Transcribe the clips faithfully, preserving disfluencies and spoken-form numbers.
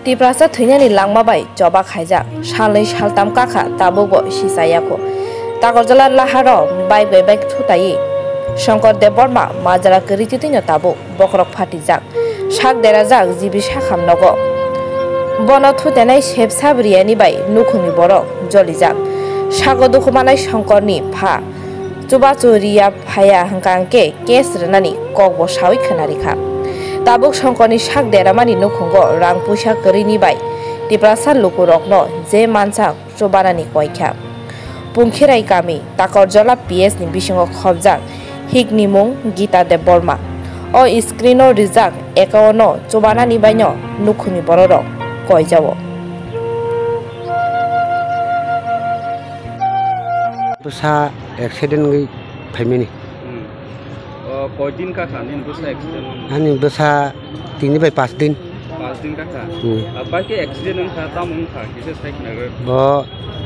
Tiprasa thwinani langma bai choba khaijak salnwi saltam kakha tabukbo sichayakho. Takarjala laharo bike bai bike thutaiwi Shankar Debbarma majra kwrwi titwino tabuk bokhorok phatijak, sak derajak G B sakham nogo. Bono thutenai sepsa briyani bai nukhungni borok jolijak. Sago dukhu manai Shankarni pha chubachu riya phaiya hwnkha hwnkhe case rwnani kokbo sawi khwnarikha. Tabuk Shankarni sak deramani nukhungo rang puisa kwrwini bai Tiprasa lukurokno je mansak chubanani koikha. Pungkhirai kami Takarjala P S ni bisingo khobjak hikni mung Gita Debbarma. O screen o rijak account no chubanani baino nukhungni bororok koijao. Bwsa accident wngwi phaimani. Hmm. O, koi din kakha nini bwsa accident wngmani? Ani bwsa tini bai pas din. Pas din kakha? Hmm. Ah, bike accident wngkha, tamo wngkha, kisa sai khna rw. Bo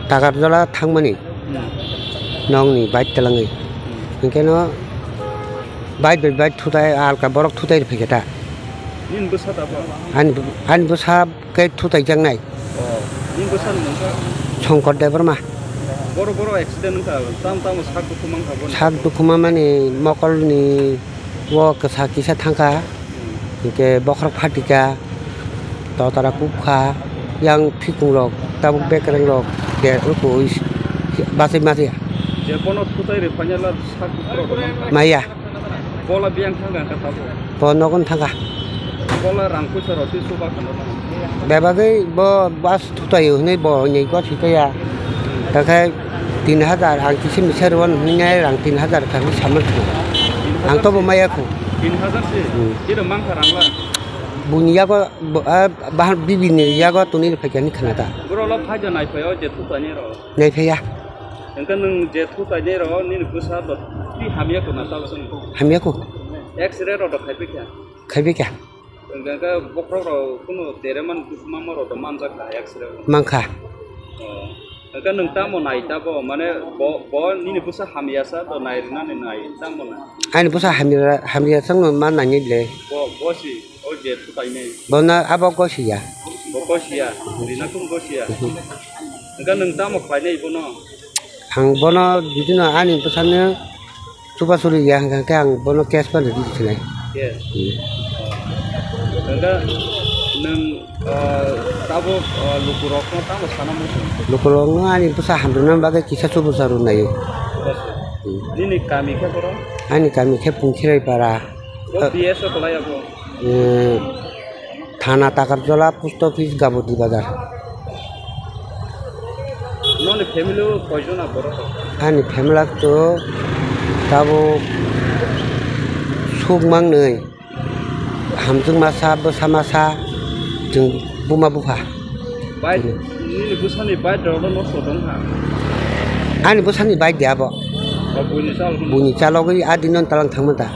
Takarjala thangmani. Hmm. Nongni bike twlangwi. Hmm. Hwnkhe no bike bai bike thutai alka borok thutai rw phaikha ta. Nini bwsa ta bo? Ani, ani bwsa khe thutai jaknai. Oh, nini bwsa ni mung kha? Shankar Debbarma. Boro boro accident wngkha, tamo tamo sak dukhu mankha bo. Sak dukhu mamani mokolni o kwsa kisa thangkha, hmm, hinkhe bokhorok phatikha, totara kukha, yang phikungrok, tabuk bekerengrok, de, oko, bachai maya. Je bono thutai rw phainai la sak dukhu rok mankha? Maya. Bola biyang thangkha kha tabuk? Bo nogon thangkha. Bola rang puisa rok twi chuba khna no? Bebagwi bo bus thutaio hwnwi bo hwnwi gositaya. Takhai tin hajar ang kisa misa rw hwnwi rang tin hajar kha hwnwi samani thung. Ang tobo maya khu. Tin hajar se? Hmm. Chiro mankha rang la? Buni yago bo, ah, bahar bibini yago tuni rw phaikha hwnwi khna ta. Boro lo phai ja nai phai o je thutaini rok. Naiphaiya. Hwnkhe nwng je thutainai rw nini bwsa bo twi hamya khuna tabuk? Hamya khu. X-ray rok do khaipai kha? Khaipai kha. Hwnkhe bokhorok rok kunu dereman dukhu mama rok do manjak kha X-ray rok? Mankha. Oh. Hwnkhe nwng tamo nai tabo, mane bo, bo nini bwsa hamya sa do nai rwnani nai tamo nai? Ani bwsa hamya, hamya sa no ma nai ni le. Bo, bo si. O je thutainai. Bono abo gosiya. Bo gosiya. Rina kum gosiya. Hwnkhe nwng tamo khlainai bono? Ang bono bibino ani bwsano chubachu riya hwnkha khe ang bono case bai rwdi sinai. Yes. Hmm. Hwnkhe nwng, ah, tabuk, ah, lukurokno tamo sana muchung? Lukurokno ani bwsa hamrwna bagwi kisa chubachu rwnaio. Yes. Hmm. Nini kami khe boro? Ani kami khe Pungkhirai para. Bo P S o kwlai abo? Eh, Thana Takarjala, Post Office, Gabodi Bazar. Noni family o koijon borok? Ani family o to tabuk suk mangnwi, hamjwk masa, bwsa masa, chwng buma bupha. Bai, nini bwsani bai rok no nosto tong kha? Ani bwsani bai de abo. Ba buini chalo? Buini chalogwi a dino talang thangma ta.